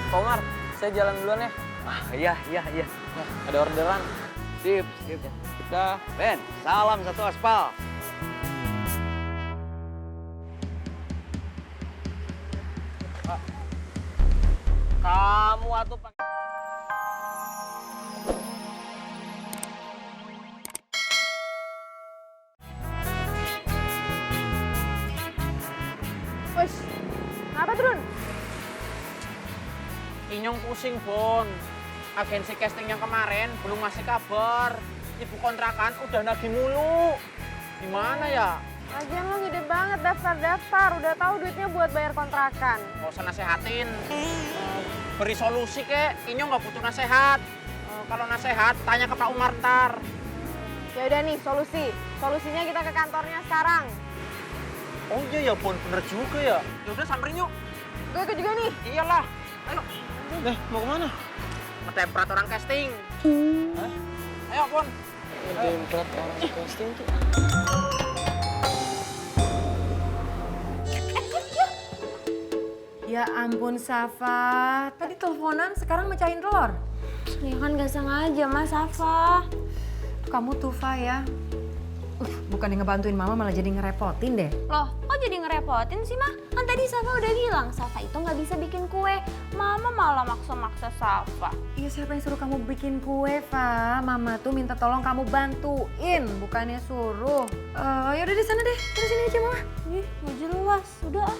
Pak Umar, saya jalan duluan ya. Iya. Nah, ada orderan. Sip. Dah. Ben, salam satu aspal. Kamu atuh Pak. Wes, apa Trun? Inyong pusing, Bon. Agensi casting yang kemarin belum ngasih kabar. Ibu kontrakan udah nagih mulu. Gimana ya? Lagian lo ngide banget daftar-daftar, udah tahu duitnya buat bayar kontrakan. Mau usah nasehatin. Beri solusi, kek. Inyong nggak butuh nasehat. Kalau nasehat, tanya ke Pak Umar ntar. Ya udah nih, solusi. Solusinya kita ke kantornya sekarang. Oh iya ya, Bon. Bener juga ya. Ya udah samperin yuk. Gue ikut juga nih. Iyalah. Ayo. Mau kemana? Ngedemprat orang casting. Hah? Ayo, Bon. Ngedemprat orang casting tuh. Ya ampun Safa, tadi teleponan sekarang mecahin telur. Ya kan gak sengaja Mas Safa. Kamu Tufa ya. Bukan yang ngebantuin mama malah jadi ngerepotin deh. Loh, kok jadi ngerepotin sih, Mah? Kan tadi Safa udah bilang, Safa itu nggak bisa bikin kue. Mama malah maksa-maksa Safa. Iya siapa yang suruh kamu bikin kue, Fa? Mama tuh minta tolong kamu bantuin, bukannya suruh. Yaudah di sana deh, terus sini aja Mama. Ih, nggak jelas. Udah ah.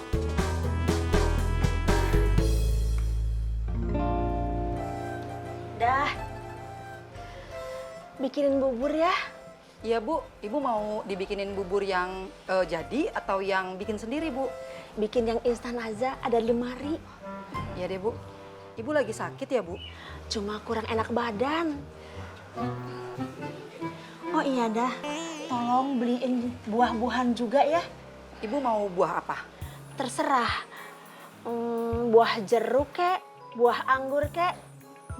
Dah, bikinin bubur ya. Iya Bu, Ibu mau dibikinin bubur yang jadi atau yang bikin sendiri Bu? Bikin yang instan aja, ada di lemari. Iya deh Bu. Ibu lagi sakit ya Bu? Cuma kurang enak badan. Oh iya dah, tolong beliin buah-buahan juga ya. Ibu mau buah apa? Terserah, buah jeruk kek, buah anggur kek,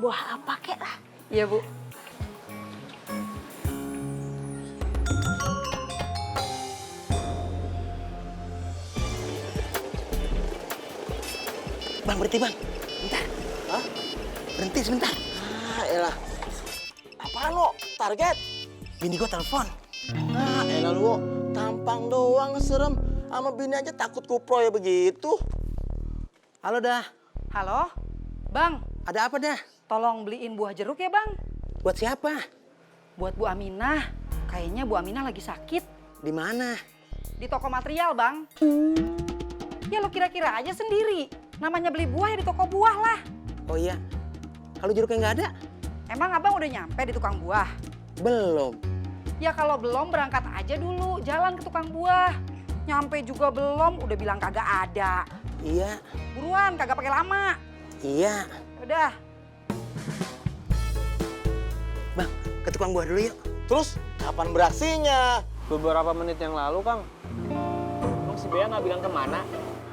buah apa kek lah. Iya Bu. Bang, berhenti bang. Bentar. Hah? Berhenti sebentar. Elah. Apaan lo? Target? Bini gua telepon. Elah lu, tampang doang serem. Sama bini aja takut kupro ya begitu. Halo dah. Halo? Bang, Ada apa dah? tolong beliin buah jeruk ya Bang. Buat siapa? Buat Bu Aminah. Kayaknya Bu Aminah lagi sakit. Di mana? Di toko material Bang. Ya lo kira-kira aja sendiri. Namanya beli buah ya di toko buah lah. Oh iya. Kalau jeruknya nggak ada? Emang Abang udah nyampe di tukang buah? Belum. Ya kalau belum berangkat aja dulu, jalan ke tukang buah. Nyampe juga belum, udah bilang kagak ada. Iya. Buruan, kagak pakai lama. Iya. Udah. Bang, ke tukang buah dulu yuk. Terus kapan beraksinya? Beberapa menit yang lalu, Kang. Emang si Bea nggak bilang kemana?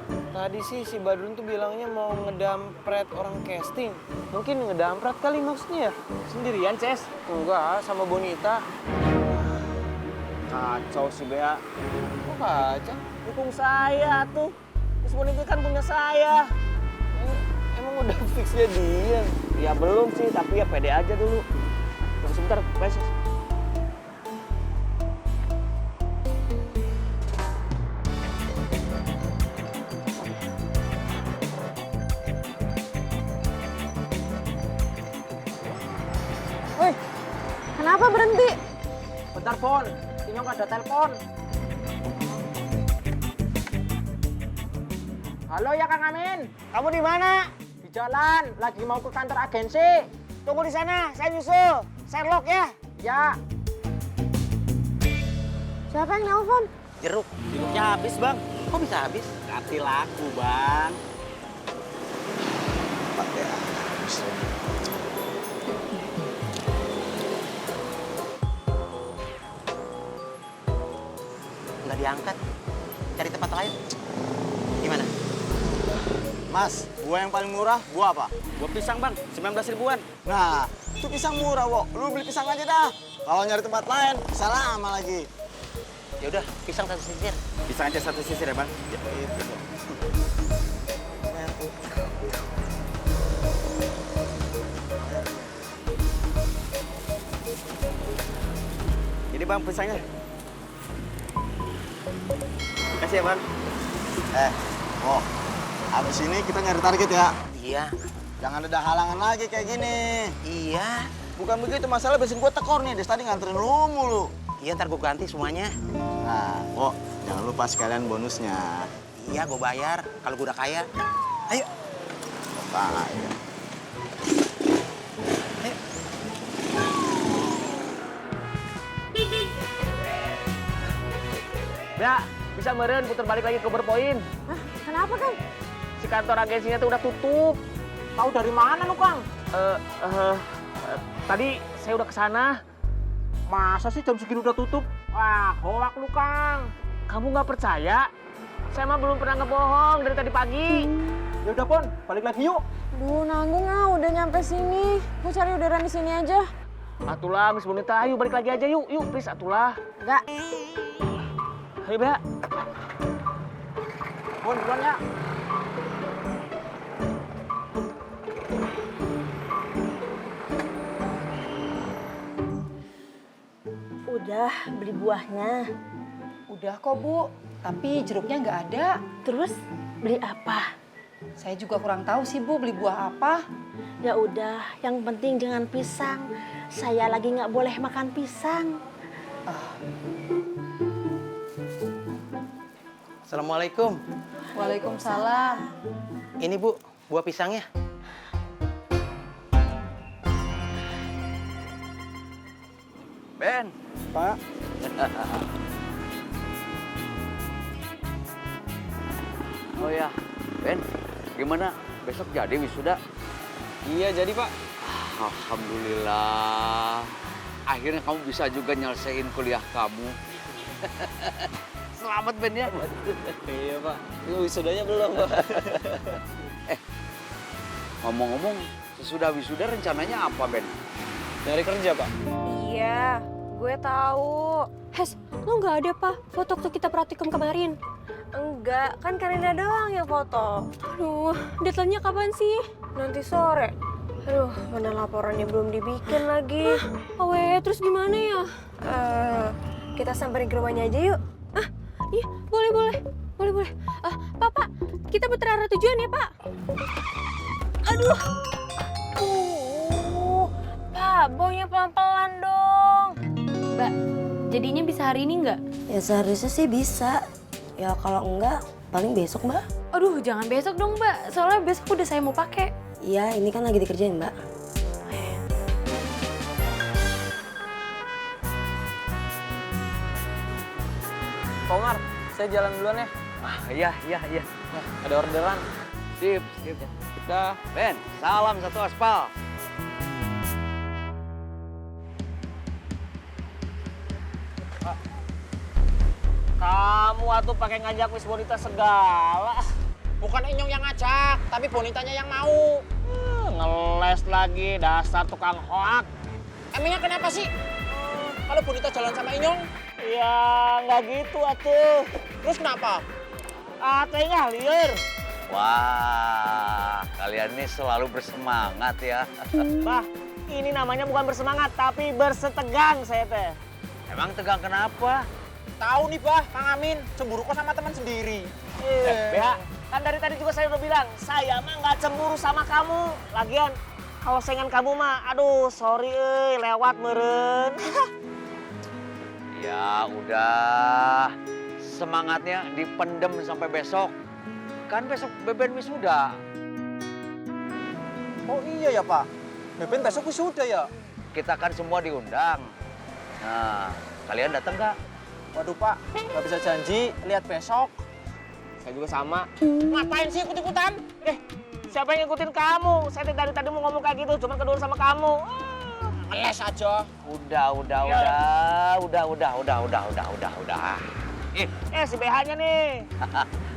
Tadi sih si Badrun tuh bilangnya mau ngedampret orang casting. Mungkin ngedamprat kali maksudnya ya? Sendirian, Ces? Enggak, sama Bonita. Kacau si Bea. Kok kacang? Dukung saya tuh. Terus Bonita kan punya saya. Emang udah fixnya dia? Ya belum sih, tapi ya pede aja dulu. Tunggu sebentar, Ces. Woi, kenapa berhenti? Bentar, Bon. Ini nggak ada telepon. Halo ya, Kang Amin. Kamu di mana? Di jalan. Lagi mau ke kantor agensi. Tunggu di sana, saya nyusul. Sherlock ya. Ya. Siapa yang nelfon? Jeruk. Jeruknya habis, Bang. Kok bisa habis? Ganti laku, Bang. Nggak diangkat. Cari tempat lain. Gimana? Mas, buah yang paling murah, buah apa? Buah pisang, Bang. 19 ribuan. Nah, itu pisang murah, Wo. Lu beli pisang aja dah. Kalau nyari tempat lain, bisa lama lagi. Ya udah, pisang satu sisir. Pisang aja satu sisir ya, Bang. Gitu. Ini bang pisangnya. Kasih ya bang. Oh, abis ini kita nyari target ya. Iya. Jangan ada halangan lagi kayak gini. Iya. Bukan begitu, masalah besin gua tekor nih. Dari tadi nganterin lu mulu. Iya ntar gue ganti semuanya. Nah, jangan lupa sekalian bonusnya. Iya gue bayar kalau gue udah kaya. Ayo. Pak. Ya, bisa meren putar balik lagi ke Berpoin. Hah, kenapa Kang? Si kantor agensinya tuh udah tutup. Tahu dari mana lu, Kang? Tadi saya udah kesana. Masa sih jam segini udah tutup? Wah, hoak lu, Kang. Kamu nggak percaya? Saya mah belum pernah ngebohong dari tadi pagi. Ya udah, Pon, balik lagi yuk. Duh, nanggung udah nyampe sini. Gue cari udara di sini aja. Atulah, Miss Bonita, ayo balik lagi aja yuk. Yuk, please, atulah. Enggak. Ayo, Bea. Pon, duluan ya. Udah beli buahnya. Udah kok Bu, tapi jeruknya nggak ada. Terus beli apa? Saya juga kurang tahu sih Bu beli buah apa. Ya udah, yang penting jangan pisang. Saya lagi nggak boleh makan pisang. Assalamualaikum. Waalaikumsalam. Ini Bu, buah pisangnya. Ben. Pak. Oh ya, Ben, gimana? Besok jadi wisuda? Iya jadi Pak. Alhamdulillah. Akhirnya kamu bisa juga nyelesain kuliah kamu. Selamat Ben ya. Iya Pak. Ini wisudanya belum Pak. Ngomong-ngomong, sesudah wisuda rencananya apa Ben? Nyari kerja Pak. Iya, gue tahu. Hes, lo nggak ada apa foto waktu kita praktikum kemarin? Enggak, kan Karina doang yang foto. Aduh, deadline-nya kapan sih? Nanti sore. Aduh, mana laporannya belum dibikin lagi. Terus gimana ya? Kita samperin ke rumahnya aja yuk. Iya, boleh. Pak, kita putar arah tujuan ya, Pak. Aduh. Pak, bawanya pelan-pelan dong. Mbak, jadinya bisa hari ini nggak? Ya seharusnya sih bisa. Ya kalau enggak, paling besok Mbak. Aduh, jangan besok dong, Mbak. Soalnya besok udah saya mau pakai. Iya, ini kan lagi dikerjain Mbak. Kongar, saya jalan duluan ya. Iya. Ada orderan. Sip. Dah. Ben, salam satu aspal. Kamu atuh pakai ngajak Miss Bonita segala. Bukan Inyong yang ngajak, tapi Bonitanya yang mau. Ngeles lagi, dasar tukang hoak. Emangnya kenapa sih? Kalau Bonita jalan sama Inyong? Ya, nggak gitu atuh. Terus kenapa? Atenya liar. Wah, kalian ini selalu bersemangat ya. Bah, ini namanya bukan bersemangat, tapi bersetegang saya teh. Emang tegang kenapa? Tahu nih, Bah, Kang Amin, cemburu kok sama teman sendiri. Bea, kan dari tadi juga saya udah bilang, saya mah nggak cemburu sama kamu. Lagian, kalau saingan kamu mah, aduh, sorry, lewat meren. Ya udah, semangatnya dipendem sampai besok. Kan besok Beben wisuda. Oh iya ya Pak. Beben besok wisuda ya? Kita kan semua diundang. Nah, kalian datang nggak? Waduh Pak, nggak bisa janji, lihat besok. Saya juga sama. Ngapain sih ikut-ikutan? Siapa yang ngikutin kamu? Saya dari tadi mau ngomong kayak gitu, cuma kedua sama kamu. Ngeles aja. Udah. Si BH-nya nih.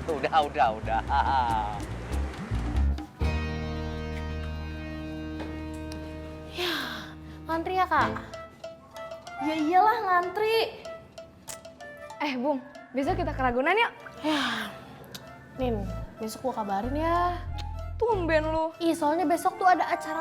Udah. Ngantri ya, Kak? Ya iyalah ngantri. Bung, besok kita ke Ragunan yuk. Nin, besok gua kabarin ya. Tumben lu. Soalnya besok tuh ada acara